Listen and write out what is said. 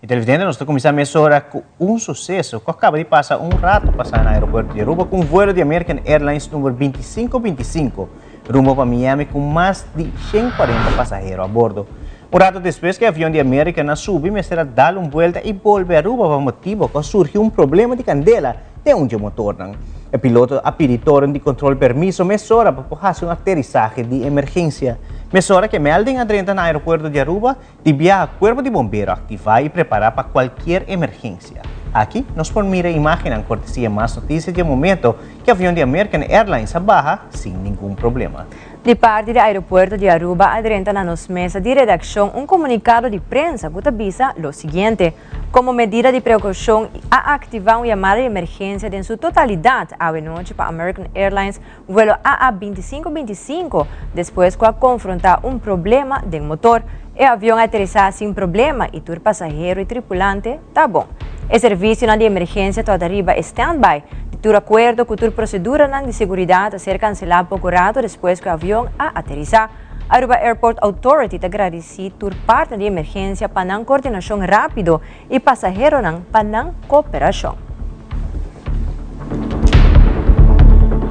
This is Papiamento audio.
Y televidente, nos ta cuminsa mesora cu un suceso cu a caba di pasa un rato pasa na aeropuerto di Aruba cu un vuelo di American Airlines number 2525 rumbo pa Miami cu mas di 140 pasahero a bordo. Un rato despues cu e avion di American a subi mester a dal un buelta y bolbe Aruba pa motibo cu a surgi un problema di candela den un dje motornan. E piloto a pidi toren di control permiso mesora pa por haci un aterisahe di emergencia. Mesora cu e melding a drenta na aeropuerto di Aruba, Di biaha cuerpo di bombero activa y prepara pa cualkier emergencia. Aki nos por mira imagennan cortesia Mas Noticia di e momento cu avion di American Airlines a baha sin ningun problema. Di parti di aeropuerto di Aruba a drenta na nos mesa di redaccion un comunicado di prensa cu ta bisa lo siguiente, Como medida di precaucion a activa un yamada di emergencia den su totalidad awe nochi pa American Airlines Vuelo AA 25 25, despues cu a confronta un problema den motor. E avion a aterisa sin problema y tur pasahero y tripulante ta bon. E servicionan di emergencia tabata riba e standby. Di tur acuerdo cu tur proceduranan di seguridad a ser cancela poco rato despues cu e avion a aterisa. Aruba Airport Authority ta gradici tur partner di emergencia pa nan coordinacion rapido y pasaheronan pa nan cooperacion.